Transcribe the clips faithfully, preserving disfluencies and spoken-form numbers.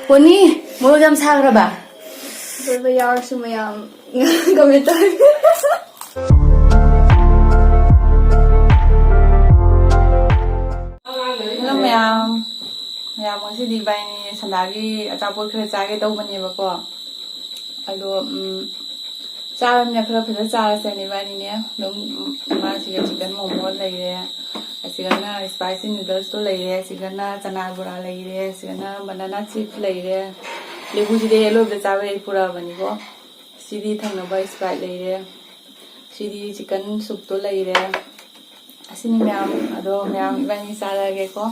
Pony, ꯃꯣꯔꯣꯛ ꯌꯥꯝ ꯁꯥꯈ꯭ꯔꯕ? ꯑꯁꯣꯏꯕ ꯌꯥꯎꯔꯁꯨ ꯃꯌꯥꯝ ꯀꯃꯦꯟ ꯇꯧꯔꯒꯦ꯫ Hello ꯃꯌꯥꯝ, ꯃꯌꯥꯝ ꯉꯁꯤꯗꯤ ꯏꯕꯥꯏꯅꯤ ꯁꯟꯗꯥꯒꯤ ꯑꯆꯥꯄꯣꯠ ꯈꯔ ꯆꯥꯒꯦ ꯇꯧꯕꯅꯦꯕꯀꯣ꯫ ꯑꯗꯣ ꯎꯝ, ꯆꯥꯔꯕꯅꯤꯅ ꯈꯔ ꯐꯖꯅ ꯆꯥꯔꯁꯦꯅ ꯏꯕꯥꯏꯅꯤꯅꯦ꯫ ꯑꯗꯨꯝ ꯎꯝ, ꯏꯃꯥꯁꯤꯒ chicken momo ꯂꯩꯔꯦ, ꯑꯁꯤꯒꯅ spicy noodlesꯇꯣ ꯂꯩꯔꯦ, ꯑꯁꯤꯒꯅ ꯆꯅꯥ ꯕꯣꯔꯥ ꯂꯩꯔꯦ, ꯑꯁꯤꯒꯅ banana chip ꯂꯩꯔꯦ꯫ ꯂꯦꯕꯨꯁꯤꯗꯤ ꯍꯦꯛ ꯂꯣꯏꯕꯗ ꯆꯥꯕ ꯑꯩ ꯄꯨꯔꯛꯑꯕꯅꯤꯀꯣ꯫ ꯁꯤꯗꯤ ꯊꯛꯅꯕ Sprite ꯂꯩꯔꯦ, ꯁꯤꯗꯤ chicken soupꯇꯣ ꯂꯩꯔꯦ꯫ ꯑꯁꯤꯅꯤ ꯃꯌꯥꯝ꯫ ꯑꯗꯣ ꯃꯌꯥꯝ ꯏꯕꯥꯅꯤ ꯆꯥꯔꯒꯦꯀꯣ꯫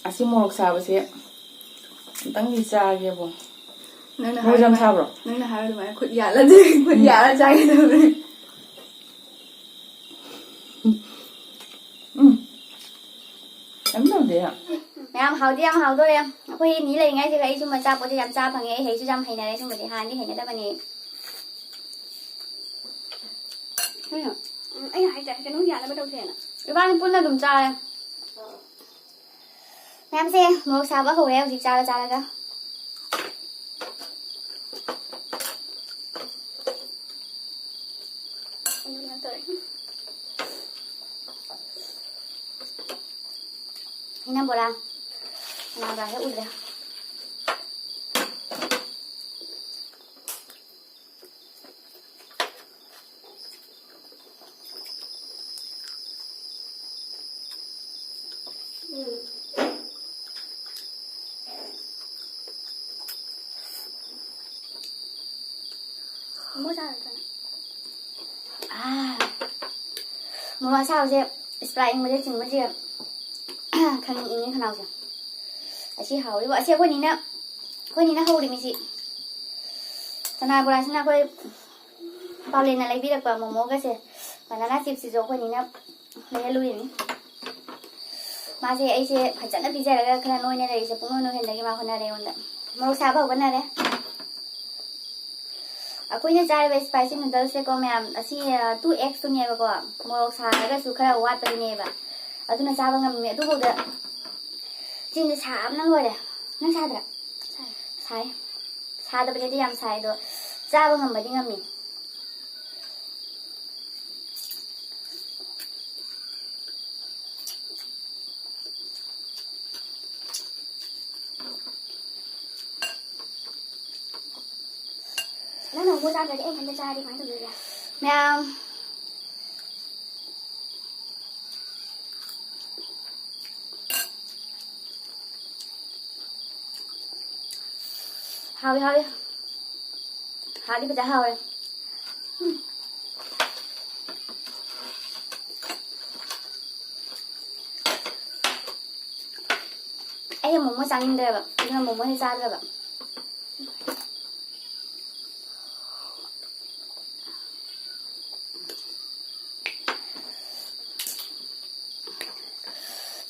ꯑꯁꯤ ꯃꯣꯔꯣꯛ ꯁꯥꯕꯁꯦ ꯑꯝꯇꯪꯗꯤ ꯆꯥꯒꯦꯕꯣ꯫ ꯅꯪꯅ ꯃꯣꯔꯣꯛ ꯌꯥꯝ ꯍꯥꯏꯔ ꯁꯥꯕ꯭ꯔꯣ? ꯅꯪꯅ ꯍꯥꯏꯔ ꯑꯗꯨꯃꯥꯏꯅ ꯈꯨꯠ ꯌꯥꯜꯂ ꯑꯗꯨ ꯈꯨꯠ ꯎꯝ꯫ ꯌꯥꯜꯂ ꯆꯥꯒꯦ ꯇꯧꯕꯅꯦ꯫ ꯎꯝ꯫ ꯀꯩꯝ ꯇꯧꯗꯦ꯫ ꯃꯌꯥꯝ ꯍꯥꯎꯗꯤ ꯌꯥꯝ ꯍꯥꯎꯗꯣꯔꯦ꯫ ꯑꯩꯈꯣꯏ ꯅꯤ ꯂꯩꯔꯤꯉꯩꯁꯤꯗ ꯑꯩ ꯁꯨꯝꯕ ꯑꯆꯥꯄꯣꯠꯁꯦ ꯌꯥꯝ ꯆꯥ ꯐꯪꯉꯦ꯫ ꯑꯩ ꯍꯩꯁꯨ ꯌꯥꯝ ꯍꯩꯅꯔꯦ ꯁꯨꯝꯕꯗꯤ꯫ ꯍꯥꯟꯅꯗꯤ ꯍꯩꯅꯗꯕꯅꯦ꯫ ꯀꯩꯅꯣ? ꯎꯝ, ꯑꯩꯅ ꯍꯥꯏꯇꯥꯔꯦ, ꯀꯩꯅꯣꯝ ꯌꯥꯅꯕ ꯇꯧꯁꯦꯅ꯫ ꯏꯕꯥꯅꯤ ꯄꯨꯟꯅ ꯑꯗꯨꯝ ꯆꯥꯔꯦ꯫ ꯃꯌꯥꯝꯁꯦ ꯃꯣꯔꯣꯛ ꯁꯥꯕ ꯍꯧꯔꯦ ꯍꯧꯖꯤꯛ ꯆꯥꯔ ꯆꯥꯔꯒ꯫ ꯑꯗꯨꯃꯥꯏꯅ ꯇꯧꯔꯦ꯫ ꯍꯩꯅꯝ ꯕꯣꯔꯥ ꯀꯅꯥꯒ ꯍꯦꯛ ꯎꯗ꯭ꯔꯦ꯫ ꯎꯝ꯫ ꯃꯣꯃꯣ ꯆꯥꯔꯣꯏꯗ꯭ꯔꯣ ꯅꯪ? ꯑꯥ, ꯃꯣꯔꯣꯛ ꯑꯁꯥꯕꯁꯦ, Sprite ꯏꯪꯕꯁꯦ ꯆꯤꯡꯕꯁꯦ ꯈꯪꯏꯪꯉꯦ ꯈꯅꯥꯎꯁꯦ꯫ ꯑꯁꯤ ꯍꯥꯎꯔꯤꯕ, ꯑꯁꯤ ꯑꯩꯈꯣꯏꯅꯤꯅ, ꯑꯩꯈꯣꯏꯅꯤꯅ ꯍꯧꯔꯤꯃꯤꯁꯤ꯫ ꯆꯅꯥ ꯕꯣꯔꯥꯁꯤꯅ ꯑꯩꯈꯣꯏ ꯄꯥꯎꯂꯦꯟꯅ ꯂꯩꯕꯤꯔꯛꯄ ꯃꯣꯃꯣꯒꯁꯦ, banana chipꯁꯤꯁꯨ ꯑꯩꯈꯣꯏꯅꯤꯅ ꯂꯩꯍꯜꯂꯨꯔꯤꯅꯤ꯫ ꯃꯥꯁꯦ ꯑꯩꯁꯦ ꯐꯖꯅ ꯄꯤꯖꯔꯒ ꯈꯔ ꯅꯣꯏꯅ ꯂꯩꯔꯤꯁꯦ ꯄꯨꯡꯅꯣꯏ ꯅꯣꯏꯍꯟꯕꯒꯤ ꯃꯥ ꯍꯣꯠꯅꯔꯦ ꯑꯩꯉꯣꯟꯗ꯫ ꯃꯣꯔꯣꯛ ꯁꯥꯕ ꯍꯧꯒꯠꯅꯔꯦ꯫ ꯑꯩꯈꯣꯏꯅ ꯆꯥꯔꯤꯕ spicy noodlesꯁꯦꯀꯣ ꯃꯌꯥꯝ, ꯑꯁꯤ, ꯑ, two X ꯇꯨꯅꯦꯕꯀꯣ꯫ ꯃꯣꯔꯣꯛ ꯁꯥꯔꯒꯁꯨ ꯈꯔ ꯋꯥꯠꯄꯒꯤꯅꯦꯕ꯫ ꯑꯗꯨꯅ ꯆꯥꯕ ꯉꯝꯃꯤ꯫ ꯑꯗꯨꯐꯥꯎꯗ ꯆꯤꯟꯁꯦ ꯁꯥꯕꯅ ꯂꯣꯏꯔꯦ꯫ ꯅꯪ ꯁꯥꯗ꯭ꯔꯥ? ꯁꯥꯏ꯫ ꯁꯥꯏ꯫ ꯁꯥꯗꯕꯅꯦꯗꯤ ꯌꯥꯝ ꯁꯥꯏ, ꯑꯗꯣ ꯆꯥꯕ ꯉꯝꯕꯗꯤ ꯉꯝꯃꯤ꯫ ꯅꯪꯅ ꯃꯣꯃꯣ ꯆꯥꯗ꯭ꯔꯗꯤ ꯑꯩ ꯏꯊꯟꯇ ꯆꯥꯔꯗꯤ ꯀꯃꯥꯏꯅ ꯇꯧꯗꯣꯏꯕ? ꯃꯌꯥꯝ꯫ ꯍꯥꯎꯋꯤ, ꯍꯥꯎꯋꯤ꯫ ꯍꯥꯎꯗꯤ ꯐꯖ ꯍꯥꯎꯔꯦ꯫ ꯎꯝ꯫ ꯑꯩ ꯃꯣꯃꯣ ꯆꯥꯅꯤꯡꯗ꯭ꯔꯦꯕ, ꯑꯗꯨꯅ ꯃꯣꯃꯣ ꯍꯦꯛ ꯆꯥꯗ꯭ꯔꯕ꯫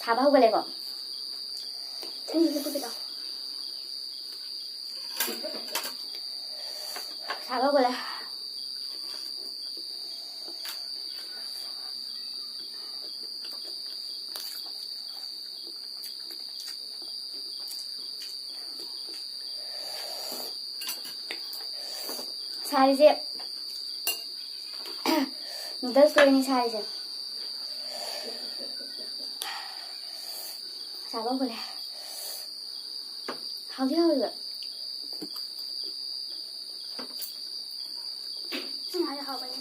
ꯁꯥꯕ ꯍꯧꯒꯠꯂꯦꯀꯣ꯫ ꯁꯥꯕ ꯍꯧꯒꯠꯂꯦ꯫ ꯁꯥꯔꯤꯁꯦ noodles ꯇꯣꯏꯅꯤ ꯁꯥꯔꯤꯁꯦ꯫ ꯁꯥꯕ ꯍꯧꯒꯠꯂꯦ꯫ ꯍꯥꯎꯗꯤ ꯍꯥꯎꯋꯦꯕ꯫ ꯁꯤ ꯉꯥꯁꯦ ꯍꯥꯎꯕꯅꯦ꯫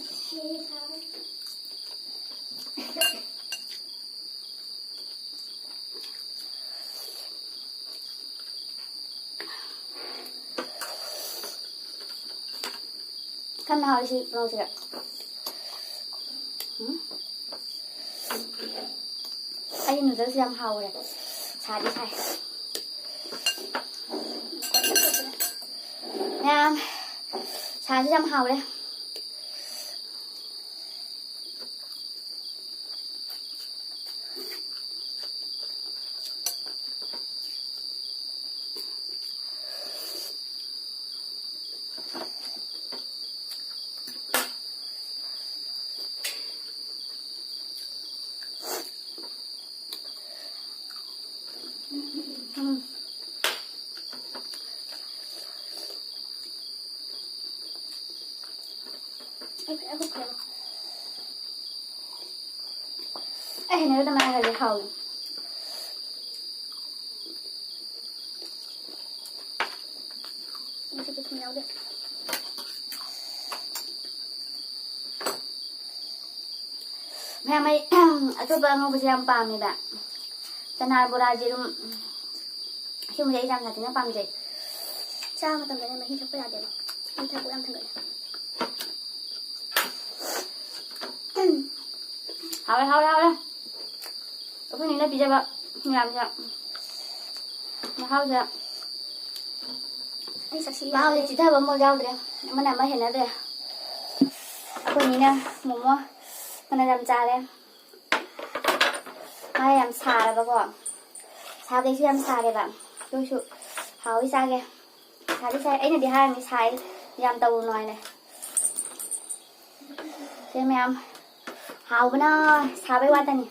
ꯀꯟꯅ ꯍꯥꯎꯔꯤ ꯁꯤ ꯃꯣꯔꯣꯛꯁꯤꯒ꯫ ꯎꯝ꯫ ꯑꯩ noodles ꯌꯥꯝ ꯍꯥꯎꯔꯦ꯫ ꯁꯥꯗꯤ ꯁꯥꯏ꯫ ꯃꯌꯥꯝ, ꯁꯥꯁꯤ ꯌꯥꯝ ꯍꯥꯎꯔꯦ꯫ ꯑꯩ ꯈꯨꯠ ꯌꯥꯝ ꯍꯨꯠꯈ꯭ꯔꯦꯕ꯫ ꯑꯩ ꯍꯩꯅꯗꯕ ꯃꯥꯏ ꯍꯥꯏꯕ ꯍꯥꯎꯏ꯫ ꯉꯁꯤꯗꯤ ꯊꯨꯝ ꯌꯥꯎꯗꯦ꯫ ꯃꯌꯥꯝ, ꯑꯩ ꯑꯇꯣꯞꯄ ꯑꯉꯧꯕꯁꯦ ꯌꯥꯝ ꯄꯥꯝꯃꯦꯕ꯫ ꯆꯅꯥ ꯕꯣꯔꯥ, ꯌꯦꯔꯨꯝ, ꯁꯤꯒꯨꯝꯕꯁꯦ ꯑꯩ ꯌꯥꯝ ꯁꯥꯊꯤꯅ ꯄꯥꯝꯖꯩ꯫ ꯆꯥꯕ ꯃꯇꯝꯗꯅꯦ ꯃꯍꯤ ꯊꯛꯄ ꯌꯥꯗꯦꯕ꯫ ꯃꯍꯤ ꯊꯛꯄ ꯌꯥꯝ ꯊꯛꯑꯦ꯫ ꯍꯥꯎꯔꯦ, ꯍꯥꯎꯔꯦ, ꯍꯥꯎꯔꯦ꯫ ꯑꯩꯈꯣꯏ ꯅꯦꯅ ꯄꯤꯖꯕ ꯃꯌꯥꯝꯁꯦ ꯃꯍꯥꯎꯁꯦ꯫ ꯑꯩ ꯆꯥꯛꯁꯤ ꯃꯍꯥꯎꯁꯦ ꯌꯥꯗ꯭ꯔꯦ꯫ ꯆꯤꯊꯕ ꯑꯃꯐꯥꯎ ꯌꯥꯎꯗ꯭ꯔꯦ꯫ ꯑꯃꯅ ꯑꯃ ꯍꯦꯟꯅꯗ꯭ꯔꯦ꯫ ꯑꯩꯈꯣꯏ ꯅꯦꯅ ꯃꯣꯃꯣ ꯐꯅ ꯌꯥꯝ ꯆꯥꯔꯦ꯫ ꯃꯥ ꯌꯥꯝ ꯁꯥꯔꯕꯀꯣ꯫ ꯁꯥꯕꯩꯁꯨ ꯌꯥꯝ ꯁꯥꯔꯦꯕ꯫ ꯑꯗꯨꯏꯁꯨ ꯍꯥꯎꯏ ꯆꯥꯒꯦ꯫ ꯁꯥꯗꯤ ꯁꯥꯏ꯫ ꯑꯩꯅꯗꯤ ꯍꯥꯏꯔꯝꯃꯤ ꯁꯥꯏ ꯌꯥꯝ ꯇꯧꯔꯨꯅꯨ ꯍꯥꯏꯅ꯫ ꯁꯦ ꯃꯌꯥꯝ ꯍꯥꯎꯕꯅ ꯁꯥꯕꯩ ꯋꯥꯇꯅꯤ꯫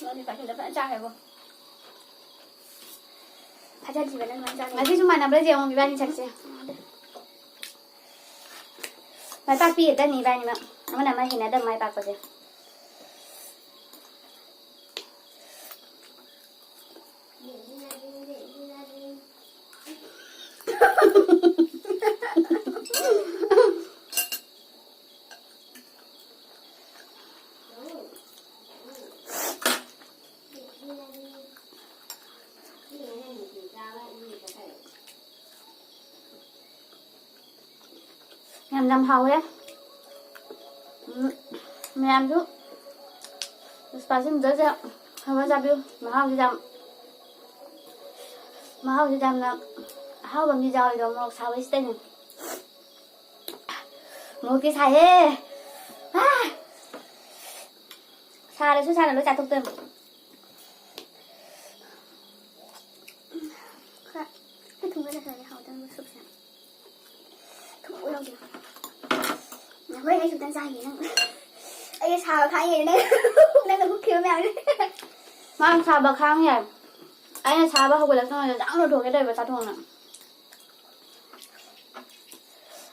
ꯃꯥꯗꯤ ꯆꯥꯛꯁꯤꯗ ꯐꯖꯅ ꯆꯥꯈ꯭ꯔꯦꯕꯣ꯫ ꯊꯥꯖꯗ꯭ꯔꯤꯕꯅ ꯑꯗꯨꯃꯥꯏꯅ ꯆꯥꯅꯤ꯫ ꯉꯁꯤꯁꯨ ꯃꯥꯟꯅꯕ꯭ꯔꯥ ꯌꯦꯡꯉꯣ ꯏꯕꯥꯅꯤ ꯁꯛꯁꯦ꯫ ꯃꯥꯟꯅꯗꯦ꯫ ꯃꯥꯏ ꯄꯥꯛꯄꯤ ꯈꯛꯇꯅꯤ ꯏꯕꯥꯅꯤꯃꯛ꯫ ꯑꯃꯅ ꯑꯃ ꯍꯦꯟꯅꯗꯕ ꯃꯥꯏ ꯄꯥꯛꯄꯁꯦ꯫ ꯌꯥꯝ ꯌꯥꯝ ꯍꯥꯎꯋꯦ꯫ ꯎꯝ, ꯃꯌꯥꯝꯁꯨ ꯄꯨꯁꯄꯥ ꯁꯤ ꯅꯨꯗꯜꯁꯦ ꯍꯧꯔ ꯆꯥꯕꯤꯌꯨ꯫ ꯃꯍꯥꯎꯁꯤ ꯌꯥꯝ, ꯃꯍꯥꯎꯁꯤ ꯌꯥꯝꯅ ꯑꯍꯥꯎꯕ ꯑꯃꯗꯤ ꯌꯥꯎꯔꯤꯗꯣ ꯃꯣꯔꯣꯛ ꯁꯥꯕꯩꯁꯤꯗꯅꯦ꯫ ꯃꯣꯔꯣꯛꯇꯤ ꯁꯥꯏꯍꯦ꯫ ꯑꯥ! ꯁꯥꯔꯁꯨ ꯁꯥꯅ ꯂꯣꯏ ꯆꯥꯊꯣꯛꯇꯣꯏꯅꯤ꯫ ꯈꯔ, ꯈꯔ ꯊꯨꯝꯕ ꯅꯠꯇ꯭ꯔꯗꯤ ꯍꯥꯎꯗꯧꯅꯤ ꯁꯨꯞꯁꯦ꯫ ꯊꯨꯝꯕ ꯌꯥꯎꯗꯦ꯫ ꯍꯣꯔꯦꯟ ꯑꯩ ꯁꯨꯝꯇꯪ ꯆꯥꯈꯤꯒꯦ ꯅꯪ꯫ ꯑꯩ ꯁꯥꯕ ꯈꯥꯡꯉꯦ ꯅꯪ꯫ ꯅꯪꯅ ꯍꯨꯛꯈꯤꯕ ꯃꯌꯥꯝꯁꯦ꯫ ꯃꯥꯅ ꯁꯥꯕ ꯈꯥꯡ ꯌꯥꯏ꯫ ꯑꯩꯅ ꯁꯥꯕ ꯍꯧꯒꯠꯂꯛꯇꯉꯩꯗ ꯆꯥꯛ ꯂꯣꯏꯊꯣꯛꯀꯦ ꯇꯧꯕ ꯆꯥꯊꯣꯛꯅ꯫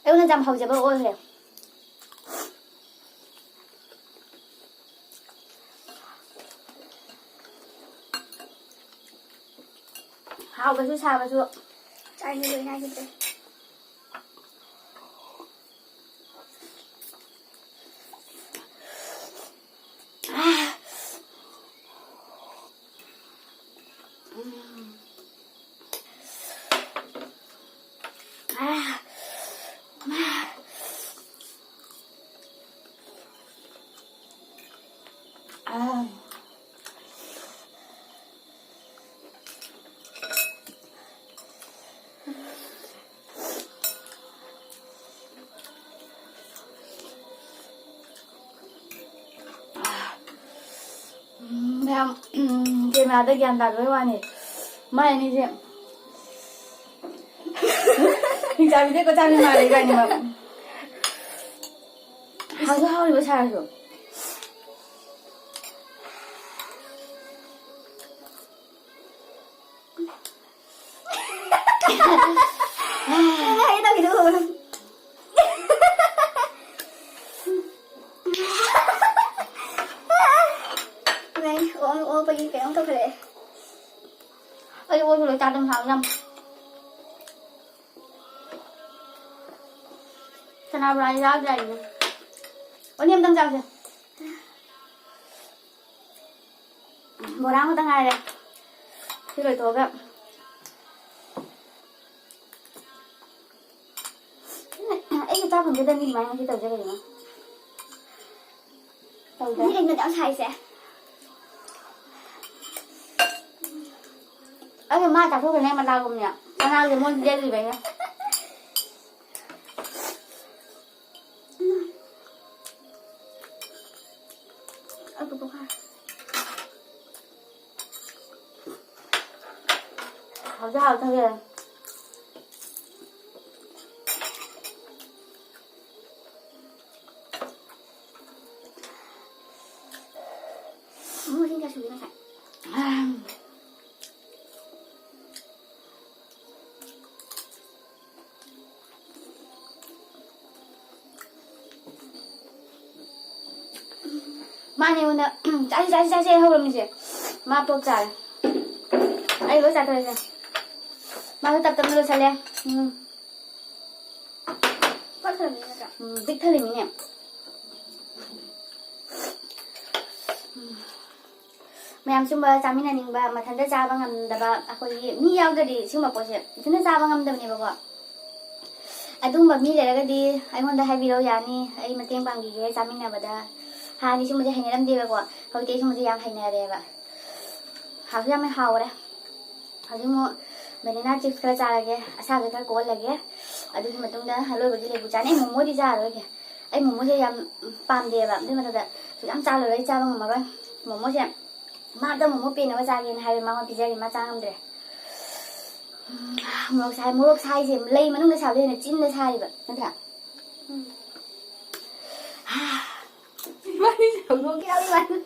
ꯑꯩꯉꯣꯟꯗ ꯌꯥꯝ ꯍꯧꯖꯕ ꯑꯣꯏꯈ꯭ꯔꯦ꯫ ꯍꯥꯎꯕꯁꯨ ꯁꯥꯕꯁꯨ꯫ ꯆꯥꯏꯅꯤ ꯂꯣꯏ ꯅꯥꯏꯈꯤꯗ꯭ꯔꯦ꯫ ꯎꯝ, ꯃꯌꯥꯝ, ꯎꯝ, ꯀꯦꯃꯦꯔꯥꯗ ꯒ꯭ꯌꯥꯟ ꯇꯥꯗꯕꯩ ꯋꯥꯅꯤ꯫ ꯃꯥꯏ ꯑꯅꯤꯁꯦ꯫ ꯍꯤꯡꯆꯥꯕꯤꯗꯩ ꯀꯣꯏꯆꯥꯕꯤ ꯃꯥꯜꯂꯦ ꯏꯕꯥꯅꯤꯃꯛ꯫ ꯍꯥꯎꯁꯨ ꯍꯥꯎꯔꯤꯕ ꯁꯥꯔꯁꯨ꯫ ꯅꯪ ꯍꯥꯏꯒꯦ ꯇꯧꯈꯤꯗꯨꯕꯨ꯫ ꯅꯪ ꯑꯣꯛ-, ꯑꯣꯛꯄꯒꯤ ꯀꯩꯅꯣꯝ ꯇꯧꯈꯠꯂꯛꯑꯦ꯫ ꯑꯩ ꯑꯣꯛꯄ ꯂꯣꯏ ꯆꯥꯗꯕ ꯍꯥꯎ ꯌꯥꯝ꯫ ꯆꯅꯥ ꯕꯣꯔꯥ ꯌꯥꯎꯗ꯭ꯔꯦ ꯑꯩꯗꯤ꯫ ꯑꯣꯅꯤ ꯑꯝꯇꯪ ꯆꯥꯎꯁꯦ꯫ ꯕꯣꯔꯥ ꯑꯃꯇ ꯉꯥꯏꯔꯦ꯫ ꯁꯤ ꯂꯣꯏꯊꯣꯛꯑꯒ꯫ ꯑꯩꯁꯨ ꯆꯥ ꯐꯪꯖꯗꯕꯅꯤ ꯑꯗꯨꯃꯥꯏꯅ ꯉꯁꯤ ꯇꯧꯖꯔꯤꯗꯅ꯫ ꯇꯧꯗꯦ꯫ ꯃꯤ ꯀꯩꯅꯣ ꯌꯥꯝ ꯁꯥꯏꯁꯦ꯫ ꯑꯩ ꯃꯥ ꯆꯥꯊꯣꯛꯈ꯭ꯔꯦꯅꯦ ꯃꯅꯥꯒꯨꯝꯅ꯫ ꯃꯅꯥꯁꯦ ꯃꯣꯏ ꯂꯦꯜꯂꯤꯕꯩꯅꯦ꯫ ꯎꯝ꯫ ꯑꯩ ꯄꯨꯄꯨ ꯈꯥꯏ꯫ ꯍꯥꯎꯗꯤ ꯍꯥꯎꯊꯔꯦ꯫ ꯃꯁꯤꯡ ꯀꯌꯥ ꯁꯨꯒꯦ ꯉꯁꯥꯏ? ꯃꯥꯅꯦ ꯑꯩꯉꯣꯟꯗ "ꯆꯥꯁꯤ, ꯆꯥꯁꯤ, ꯆꯥꯁꯤ" ꯍꯧꯔꯝꯃꯤꯁꯦ꯫ ꯃꯥ ꯇꯣꯞ ꯆꯥꯔꯦ꯫ ꯑꯩ ꯂꯣꯏ ꯆꯥꯊꯣꯛꯑꯦꯁꯦ꯫ ꯃꯥꯁꯨ ꯇꯞ ꯇꯞꯅ ꯂꯣꯏꯁꯜꯂꯦ꯫ ꯎꯝ꯫ ꯄꯠ ꯊꯜꯂꯝꯃꯤ ꯅꯠꯇ꯭ꯔꯥ? ꯎꯝ, ꯄꯤꯛ ꯊꯜꯂꯤꯃꯤꯅꯦ꯫ ꯎꯝ꯫ ꯃꯌꯥꯝ ꯁꯨꯝꯕ ꯆꯥꯃꯤꯟꯅꯅꯤꯡꯕ, ꯃꯊꯟꯇ ꯆꯥꯕ ꯉꯝꯗꯕ, ꯑꯩꯈꯣꯏꯒꯤ ꯃꯤ ꯌꯥꯎꯗ꯭ꯔꯗꯤ ꯁꯤꯒꯨꯝꯕ ꯄꯣꯠꯁꯦ ꯏꯊꯟꯇ ꯆꯥꯕ ꯉꯝꯗꯕꯅꯦꯕꯀꯣ꯫ ꯑꯗꯨꯒꯨꯝꯕ ꯃꯤ ꯂꯩꯔꯒꯗꯤ ꯑꯩꯉꯣꯟꯗ ꯍꯥꯏꯕꯤꯔꯛꯎ, ꯌꯥꯅꯤ, ꯑꯩ ꯃꯇꯦꯡ ꯄꯥꯡꯕꯤꯒꯦ ꯆꯥꯃꯤꯟꯅꯕꯗ꯫ ꯍꯥꯟꯅꯗꯤ ꯁꯨꯝꯕꯁꯦ ꯍꯩꯅꯔꯝꯗꯦꯕꯀꯣ, ꯍꯧꯖꯤꯛꯇꯤ ꯑꯩ ꯁꯨꯝꯕꯁꯦ ꯌꯥꯝ ꯍꯩꯅꯔꯦꯕ꯫ ꯍꯥꯎꯁꯨ ꯌꯥꯝꯅ ꯍꯥꯎꯔꯦ꯫ ꯍꯧꯖꯤꯛ ꯑꯃꯨꯛ ꯕꯅꯥꯅꯥ ꯆꯤꯞꯁ ꯈꯔ ꯆꯥꯔꯒꯦ, ꯑꯁꯥꯕꯁꯦ ꯈꯔ ꯀꯣꯛꯍꯜꯂꯒꯦ꯫ ꯑꯗꯨꯒꯤ ꯃꯇꯨꯡꯗ ꯑꯔꯣꯏꯕ ꯖꯤꯂꯦꯕꯤ ꯆꯥꯅꯤ꯫ ꯑꯩ ꯃꯣꯃꯣꯗꯤ ꯆꯥꯔꯔꯣꯏꯒꯦ, ꯑꯩ ꯃꯣꯃꯣꯁꯦ ꯌꯥꯝ ꯄꯥꯝꯗꯦꯕ꯫ ꯑꯗꯨꯏ ꯃꯊꯛꯇ ꯁꯨꯛ ꯌꯥꯝ ꯆꯥꯔꯔꯣꯏ, ꯑꯩ ꯆꯥꯕ ꯉꯝꯃꯔꯣꯏ ꯃꯣꯃꯣꯁꯦ꯫ ꯃꯥꯗ ꯃꯣꯃꯣ ꯄꯦꯟꯅꯕ ꯆꯥꯒꯦꯅ ꯍꯥꯏꯕ, ꯃꯉꯣꯟꯗ ꯄꯤꯖꯒꯦ, ꯃꯥ ꯆꯥ ꯉꯝꯗ꯭ꯔꯦ꯫ ꯎꯝ, ꯃꯣꯔꯣꯛ ꯁꯥꯏ꯫ ꯃꯣꯔꯣꯛ ꯁꯥꯏꯁꯦ ꯂꯩ ꯃꯅꯨꯡꯗ ꯁꯥꯕꯗꯩ ꯍꯦꯟꯅ ꯆꯤꯟꯗ ꯁꯥꯏꯕ, ꯅꯠꯇ꯭ꯔꯥ? ꯎꯝ꯫ ꯏꯕꯥꯅꯤ ꯍꯧꯗꯣꯛꯀꯦ ꯍꯥꯏꯕ ꯏꯕꯥꯅꯤ꯫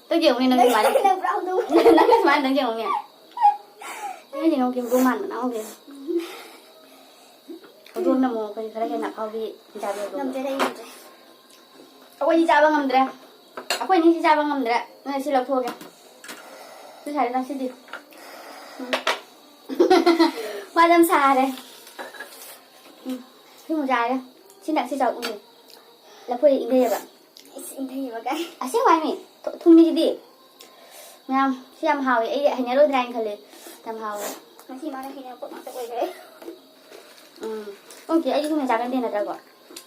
ꯇꯧ ꯌꯦꯡꯉꯨꯅꯦ, ꯅꯪ ꯁꯨꯃꯥꯏꯅ꯫ ꯅꯪ ꯄꯨꯔꯥ ꯍꯧꯗꯣꯛ꯫ ꯅꯪ ꯁꯨꯃꯥꯏꯅ ꯇꯧ ꯌꯦꯡꯉꯨꯅꯦ꯫ ꯅꯪ ꯌꯦꯡꯉꯨ, ꯀꯤꯝꯕꯨ ꯃꯥꯟꯕ ꯅꯪ ꯍꯧꯖꯤꯛ꯫ ꯍꯧꯗꯣꯡꯅ ꯑꯃꯨꯛ ꯑꯩꯈꯣꯏ ꯈꯔ ꯍꯦꯟꯅ ꯑꯐꯥꯎꯕꯤ ꯍꯤꯡꯆꯥꯕꯤ ꯍꯧꯗꯣꯡ꯫ ꯉꯝꯖꯔꯦ, ꯉꯝꯖꯔꯦ꯫ ꯑꯩꯈꯣꯏꯗꯤ ꯆꯥꯕ ꯉꯝꯗ꯭ꯔꯦ꯫ ꯑꯩꯈꯣꯏꯅꯤ ꯁꯤ ꯆꯥꯕ ꯉꯝꯗ꯭ꯔꯦ꯫ ꯅꯪ ꯁꯤ ꯂꯧꯊꯣꯛꯑꯒꯦ꯫ ꯁꯤ ꯁꯥꯔꯦ ꯅꯪ ꯁꯤꯗꯤ꯫ ꯎꯝ꯫ ꯃꯥ ꯌꯥꯝ ꯁꯥꯔꯦ꯫ ꯎꯝ꯫ ꯁꯤ ꯑꯃꯨꯛ ꯆꯥꯔꯦ꯫ ꯁꯤ ꯅꯪ ꯁꯤ ꯆꯥꯎ ꯎꯝ꯫ ꯂꯐꯣꯏ ꯏꯪꯊꯩꯑꯕ꯫ ꯏꯁ, ꯏꯪꯊꯩꯑꯕ ꯀꯥꯏ꯫ ꯑꯁꯦꯡꯕ ꯍꯥꯏꯃꯤ꯫ ꯊꯨ-, ꯊꯨꯝꯃꯤꯁꯤꯗꯤ꯫ ꯃꯌꯥꯝ, ꯁꯤ ꯌꯥꯝ ꯍꯥꯎꯋꯦ꯫ ꯑꯩ ꯍꯩꯅꯔꯣꯏꯗ꯭ꯔꯥ ꯍꯥꯏꯅ ꯈꯜꯂꯦ꯫ ꯌꯥꯝ ꯍꯥꯎꯋꯦ꯫ ꯉꯁꯤ ꯃꯥꯅ ꯍꯦꯟꯅ ꯄꯣꯠ ꯉꯥꯛꯇ ꯑꯣꯏꯈ꯭ꯔꯦ꯫ ꯎꯝ꯫ ꯑꯣꯀꯦ, ꯑꯩꯗꯤ ꯁꯨꯝꯅ ꯆꯥꯒꯟꯗꯦ ꯅꯠꯇ꯭ꯔꯥꯀꯣ?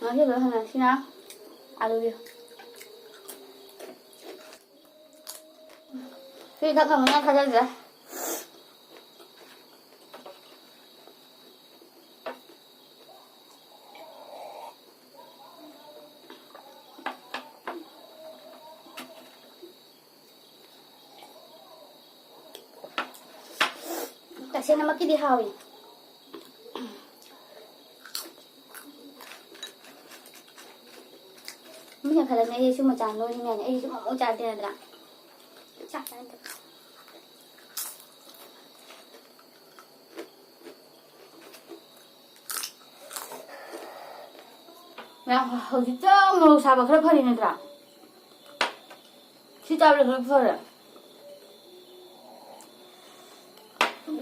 ꯉꯁꯤ ꯂꯣꯏ ꯍꯪꯉꯦ꯫ ꯁꯤꯅ ꯑꯂꯨꯒꯤ꯫ ꯁꯤ ꯊꯛ ꯉꯝꯃꯅꯤ ꯊꯥꯖꯗ꯭ꯔꯦ꯫ ꯇꯁꯦꯡꯅꯃꯛꯀꯤꯗꯤ ꯍꯥꯎꯏ꯫ ꯃꯤꯅ ꯈꯜꯂꯝꯅꯤ ꯑꯩ ꯁꯨꯝꯕ ꯆꯥ ꯂꯣꯏꯔꯤꯅꯦ ꯍꯥꯏꯅ꯫ ꯑꯩ ꯁꯨꯝ ꯑꯃꯨꯛ ꯆꯥꯗꯦ ꯅꯠꯇ꯭ꯔꯥ? ꯆꯥꯛ ꯆꯥꯅꯤꯡꯗꯦ꯫ ꯃꯌꯥꯝ, ꯍꯧꯖꯤꯛꯇ ꯃꯣꯔꯣꯛ ꯁꯥꯕ ꯈꯔ ꯐꯔꯤ ꯅꯠꯇ꯭ꯔꯥ? ꯁꯤ ꯆꯥꯕꯗ ꯈꯔ ꯐꯔꯦ꯫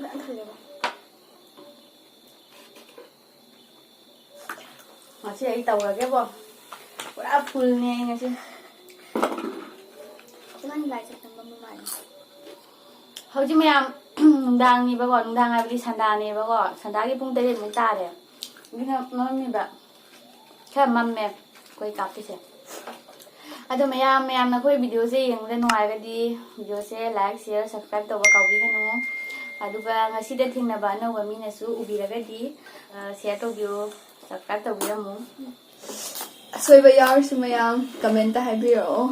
ꯃꯌꯥꯝ ꯈꯜꯂꯦꯕ꯫ ꯉꯁꯤ ꯑꯩ ꯇꯧꯔꯒꯦꯕꯣ꯫ ꯄꯨꯔꯥ ꯐꯨꯜꯅꯦ ꯑꯩ ꯉꯁꯤ꯫ ꯅꯪ ꯂꯥꯏ ꯆꯠꯇꯝꯕ ꯃꯥꯜꯂꯦ꯫ ꯍꯧꯖꯤꯛ ꯃꯌꯥꯝ ꯅꯨꯡꯗꯥꯡꯅꯦꯕꯀꯣ, ꯅꯨꯡꯗꯥꯡ ꯍꯥꯏꯕꯗꯤ ꯁꯟꯗꯥꯅꯦꯕꯀꯣ, ꯁꯟꯗꯥꯒꯤ ꯄꯨꯡ ꯇꯔꯦꯠꯃꯨꯛ ꯇꯥꯔꯦ꯫ ꯑꯗꯨꯅ ꯃꯝꯃꯤꯕ꯫ ꯈꯔ ꯃꯝꯃꯦ ꯑꯩꯈꯣꯏ ꯀꯥꯞꯄꯤꯁꯦ꯫ ꯑꯗꯣ ꯃꯌꯥꯝ, ꯃꯌꯥꯝꯅ ꯑꯩꯈꯣꯏ ꯚꯤꯗꯤꯑꯣꯁꯦ ꯌꯦꯡꯕꯗ ꯅꯨꯡꯉꯥꯏꯔꯒꯗꯤ ꯚꯤꯗꯤꯑꯣꯁꯦ like, share, subscribe ꯇꯧꯕ ꯀꯥꯎꯕꯤꯒꯅꯨ꯫ ꯑꯗꯨꯒ ꯉꯁꯤꯗ ꯊꯦꯡꯅꯕ ꯑꯅꯧꯕ ꯃꯤꯅꯁꯨ ꯎꯕꯤꯔꯒꯗꯤ, ꯑ, share ꯇꯧꯕꯤꯌꯨ, subscribe ꯇꯧꯕꯤꯔꯝꯃꯨ꯫ ꯑꯁꯣꯏꯕ ꯌꯥꯎꯔꯁꯨ ꯃꯌꯥꯝ comment ꯍꯥꯏꯕꯤꯔꯛꯑꯣ꯫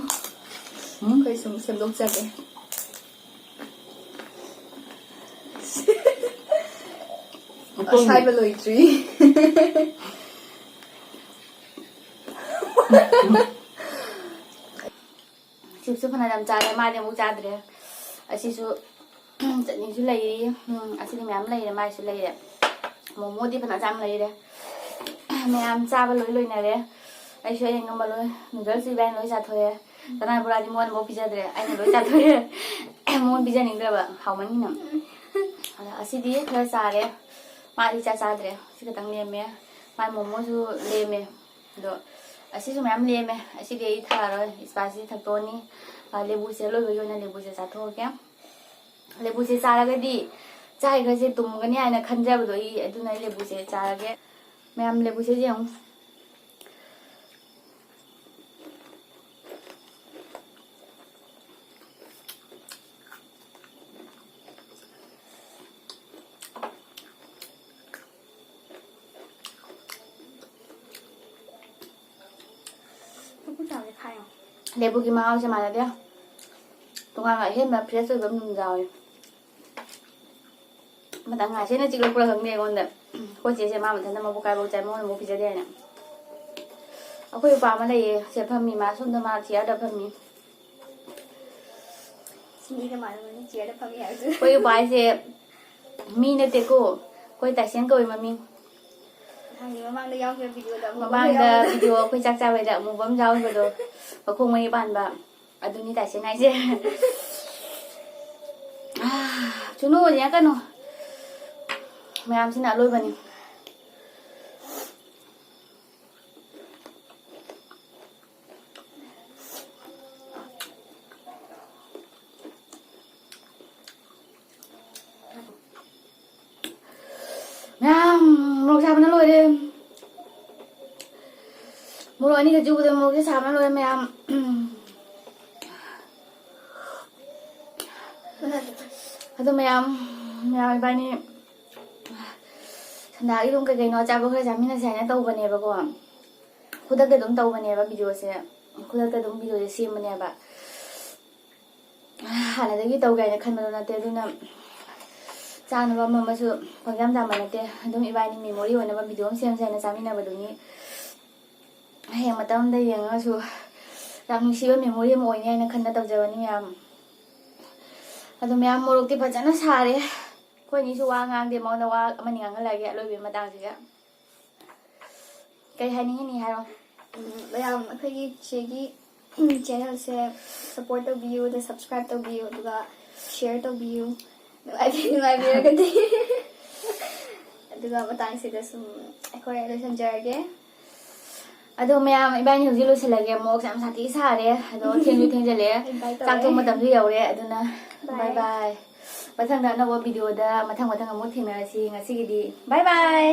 ꯎꯝ꯫ ꯑꯩꯈꯣꯏ ꯁꯨꯝ ꯁꯦꯝꯗꯣꯛꯆꯒꯦ꯫ ꯑꯩꯈꯣꯏ ꯑꯁꯥꯏꯕ ꯂꯣꯏꯗ꯭ꯔꯤ꯫ ꯆꯤꯞꯁꯁꯨ ꯐꯅ ꯌꯥꯝ ꯆꯥꯔꯦ, ꯃꯥꯗꯤ ꯑꯃꯨꯛ ꯆꯥꯗ꯭ꯔꯦ꯫ ꯑꯁꯤꯁꯨ ꯆꯠꯅꯤꯁꯨ ꯂꯩꯔꯤ꯫ ꯎꯝ, ꯑꯁꯤꯗꯤ ꯃꯌꯥꯝ ꯂꯩꯔꯦ, ꯃꯥꯏꯁꯨ ꯂꯩꯔꯦ꯫ ꯃꯣꯃꯣꯗꯤ ꯐꯅ ꯌꯥꯝ ꯂꯩꯔꯦ꯫ ꯃꯌꯥꯝ ꯆꯥꯕ ꯂꯣꯏ ꯂꯣꯏꯅꯔꯦ꯫ ꯑꯩꯁꯨ ꯑꯩꯅ ꯉꯝꯕ ꯂꯣꯏ, ꯅꯨꯗꯜꯁ ꯏꯕꯥꯅꯤ ꯂꯣꯏ ꯆꯥꯊꯣꯛꯑꯦ꯫ ꯆꯅꯥ ꯕꯣꯔꯥꯗꯤ ꯃꯉꯣꯟꯗ ꯑꯃꯨꯛ ꯄꯤꯖꯗ꯭ꯔꯦ, ꯑꯩꯅ ꯂꯣꯏ ꯆꯥꯊꯣꯛꯑꯦ꯫ ꯃꯉꯣꯟ ꯄꯤꯖꯅꯤꯡꯗ꯭ꯔꯕ, ꯍꯥꯎꯃꯟꯒꯤꯅ꯫ ꯑꯗ ꯑꯁꯤꯗꯤ ꯈꯔ ꯆꯥꯔꯦ, ꯃꯥꯗꯤ ꯏꯆꯥ ꯆꯥꯗ꯭ꯔꯦ꯫ ꯁꯤ ꯈꯛꯇꯪ ꯂꯦꯝꯃꯦ꯫ ꯃꯥꯏ ꯃꯣꯃꯣꯁꯨ ꯂꯦꯝꯃꯦ꯫ ꯑꯗꯣ ꯑꯁꯤꯁꯨ ꯃꯌꯥꯝ ꯂꯦꯝꯃꯦ꯫ ꯑꯁꯤꯗꯤ ꯑꯩ ꯊꯛꯑꯔꯣꯏ, ꯏꯁꯄꯥꯁꯤꯗꯤ ꯊꯛꯇꯣꯛꯑꯅꯤ꯫ ꯑ, ꯂꯦꯕꯨꯁꯦ ꯑꯂꯣꯏꯕꯒꯤ ꯑꯣꯏꯅ ꯂꯦꯕꯨꯁꯦ ꯆꯥꯊꯣꯛꯑꯒꯦ꯫ ꯂꯦꯕꯨꯁꯦ ꯆꯥꯔꯒꯗꯤ ꯆꯥꯏꯈ꯭ꯔꯁꯦ ꯇꯨꯝꯒꯅꯤ ꯍꯥꯏꯅ ꯈꯟꯖꯕꯗꯣ ꯑꯩ, ꯑꯗꯨꯅ ꯑꯩ ꯂꯦꯕꯨꯁꯦ ꯆꯥꯔꯒꯦ꯫ ꯃꯌꯥꯝ ꯂꯦꯕꯨꯁꯦ ꯌꯦꯡꯉꯨ꯫ ꯂꯦꯕꯨꯒꯤ ꯃꯍꯥꯎꯁꯦ ꯃꯥꯟꯅꯗꯦ꯫ ꯇꯣꯉꯥꯟꯕ ꯑꯍꯦꯟꯕ fresh ꯑꯣꯏꯕ ꯑꯃ ꯌꯥꯎꯋꯦ꯫ ꯃꯇꯪ ꯉꯥꯁꯦꯅ ꯆꯤꯛꯂꯛꯄ꯭ꯔꯥ ꯈꯪꯗꯦ ꯑꯩꯉꯣꯟꯗ꯫ ꯑꯩꯈꯣꯏ ꯆꯦꯁꯦ ꯃꯥ ꯃꯊꯟꯇ ꯃꯕꯨꯛ ꯀꯥꯏꯕꯧ ꯆꯥꯏ, ꯃꯉꯣꯟꯗ ꯑꯃꯨꯛ ꯄꯤꯖꯗꯦ ꯍꯥꯏꯅ꯫ ꯑꯩꯈꯣꯏ ꯎꯄꯥ ꯑꯃ ꯂꯩꯌꯦ, ꯁꯤꯗ ꯐꯝꯃꯤ, ꯃꯥ ꯁꯣꯝꯗ ꯃꯥ ꯆꯤꯌꯔꯗ ꯐꯝꯃꯤ꯫ ꯁꯤꯅꯤꯒ ꯃꯥꯟꯅꯕꯅꯤ ꯆꯤꯌꯔꯗ ꯐꯝꯃꯤ ꯍꯥꯏꯕꯗꯨ꯫ ꯑꯩꯈꯣꯏ ꯎꯄꯥ ꯍꯥꯏꯁꯦ ꯃꯤ ꯅꯠꯇꯦꯀꯣ, ꯑꯩꯈꯣꯏ ꯇꯥꯏꯁꯦꯟ ꯀꯧꯏ ꯃꯃꯤꯡ꯫ ꯃꯊꯪꯒꯤ ꯃꯃꯥꯡꯗ ꯌꯥꯎꯈꯤꯕ ꯚꯤꯗꯤꯑꯣꯗ ꯑꯃꯨꯛ ꯃꯃꯥꯡꯗ ꯌꯥꯎꯕꯗꯣ꯫ ꯚꯤꯗꯤꯑꯣ ꯑꯩꯈꯣꯏ ꯆꯥꯛ ꯆꯥꯕꯩꯗ ꯑꯃꯨꯕ ꯑꯃ ꯌꯥꯎꯈꯤꯕꯗꯣ, ꯃꯈꯣꯡ ꯃꯔꯤ ꯄꯥꯟꯕ, ꯑꯗꯨꯅꯤ ꯇꯥꯏꯁꯦꯟ ꯍꯥꯏꯁꯦ꯫ ꯑꯥ, ꯆꯨꯅꯨ ꯌꯦꯡꯉꯛꯀꯅꯨ, ꯃꯌꯥꯝꯁꯤꯅ ꯑꯂꯣꯏꯕꯅꯤ꯫ ꯃꯌꯥꯝ, ꯃꯣꯔꯣꯛ ꯁꯥꯕꯅ ꯂꯣꯏꯔꯦ꯫ ꯃꯣꯔꯣꯛ ꯑꯅꯤꯒ ꯆꯨꯕꯗ ꯃꯣꯔꯣꯛꯁꯦ ꯁꯥꯕꯅ ꯂꯣꯏꯔꯦ ꯃꯌꯥꯝ꯫ ꯑꯗꯣ ꯃꯌꯥꯝ, ꯃꯌꯥꯝ ꯏꯕꯥꯅꯤ ꯁꯟꯗꯥꯒꯤ ꯑꯗꯨꯝ ꯀꯩ ꯀꯩꯅꯣ ꯑꯆꯥꯄꯣꯠ ꯈꯔ ꯆꯥꯃꯤꯟꯅꯁꯦ ꯍꯥꯏꯅ ꯇꯧꯕꯅꯦꯕꯀꯣ꯫ ꯈꯨꯗꯛꯇ ꯑꯗꯨꯝ ꯇꯧꯕꯅꯦꯕ ꯚꯤꯗꯤꯑꯣꯁꯦ, ꯈꯨꯗꯛꯇ ꯑꯗꯨꯝ ꯚꯤꯗꯤꯑꯣꯁꯦ ꯁꯦꯝꯕꯅꯦꯕ꯫ ꯍꯥꯟꯅꯗꯒꯤ ꯇꯧꯒꯦ ꯍꯥꯏꯅ ꯈꯟꯕꯗꯣ ꯅꯠꯇꯦ, ꯑꯗꯨꯅ ꯆꯥꯅꯕ ꯑꯃ ꯑꯃꯁꯨ ꯄꯪꯆꯥꯝ ꯆꯥꯝꯕ ꯅꯠꯇꯦ꯫ ꯑꯗꯨꯝ ꯏꯕꯥꯅꯤ ꯃꯦꯃꯣꯔꯤ ꯑꯣꯏꯅꯕ ꯚꯤꯗꯤꯑꯣ ꯑꯃ ꯁꯦꯝꯁꯦ ꯍꯥꯏꯅ ꯆꯥꯃꯤꯟꯅꯕꯗꯨꯅꯤ꯫ ꯍꯌꯦꯡ ꯃꯇꯝ ꯑꯃꯗ ꯌꯦꯡꯉꯒꯁꯨ ꯌꯥꯝ ꯅꯨꯡꯁꯤꯕ ꯃꯦꯃꯣꯔꯤ ꯑꯃ ꯑꯣꯏꯅꯤ ꯍꯥꯏꯅ ꯈꯟꯅ ꯇꯧꯖꯕꯅꯤ ꯃꯌꯥꯝ꯫ ꯑꯗꯣ ꯃꯌꯥꯝ, ꯃꯣꯔꯣꯛꯇꯤ ꯐꯖꯅ ꯁꯥꯔꯦ꯫ ꯑꯩꯈꯣꯏ ꯑꯅꯤꯁꯨ ꯋꯥ ꯉꯥꯡꯗꯦ, ꯃꯉꯣꯟꯗ ꯋꯥ ꯑꯃꯅꯤ ꯉꯥꯡꯍꯜꯂꯛꯑꯒꯦ ꯑꯂꯣꯏꯕꯒꯤ ꯃꯇꯥꯡꯁꯤꯗ꯫ ꯀꯩ ꯍꯥꯏꯅꯤꯡꯉꯤꯅꯤ ꯍꯥꯏꯔꯣ꯫ ꯎꯝ, ꯃꯌꯥꯝ ꯑꯩꯈꯣꯏꯒꯤ ꯆꯦꯒꯤ ꯆꯦꯅꯦꯜꯁꯦ ꯁꯞꯄꯣꯔꯠ ꯇꯧꯕꯤꯌꯨ, ꯑꯗ ꯁꯕꯁꯀ꯭ꯔꯥꯏꯕ ꯇꯧꯕꯤꯌꯨ, ꯑꯗꯨꯒ ꯁꯤꯌꯔ ꯇꯧꯕꯤꯌꯨ, ꯅꯨꯡꯉꯥꯏꯕꯤ-, ꯅꯨꯡꯉꯥꯏꯕꯤꯔꯒꯗꯤ꯫ ꯑꯗꯨꯒ ꯃꯇꯥꯡꯁꯤꯗ ꯁꯨꯝ ꯑꯩꯈꯣꯏ ꯂꯣꯏꯁꯤꯟꯖꯔꯒꯦ꯫ ꯑꯗꯣ ꯃꯌꯥꯝ, ꯏꯕꯥꯅꯤ ꯍꯧꯖꯤꯛ ꯂꯣꯏꯁꯤꯜꯂꯒꯦ, ꯃꯣꯔꯣꯛꯁꯦ ꯌꯥꯝ ꯁꯥꯊꯤ ꯁꯥꯔꯦ, ꯑꯗꯣ ꯊꯦꯡꯁꯨ ꯊꯦꯡꯖꯜꯂꯛꯑꯦ, ꯏꯟꯚꯥꯏꯠ ꯆꯥꯛ ꯇꯧꯔꯦ꯫ ꯊꯣꯡ ꯃꯇꯝꯁꯨ ꯌꯧꯔꯦ, ꯑꯗꯨꯅ ꯕꯥꯏ꯫ ꯕꯥꯏ ꯕꯥꯏ꯫ ꯃꯊꯪꯗ ꯑꯅꯧꯕ ꯚꯤꯗꯤꯑꯣꯗ ꯃꯊꯪ ꯃꯊꯪ ꯑꯃꯨꯛ ꯊꯦꯡꯅꯔꯁꯤ꯫ ꯉꯁꯤꯒꯤꯗꯤ ꯕꯥꯏ ꯕꯥꯏ꯫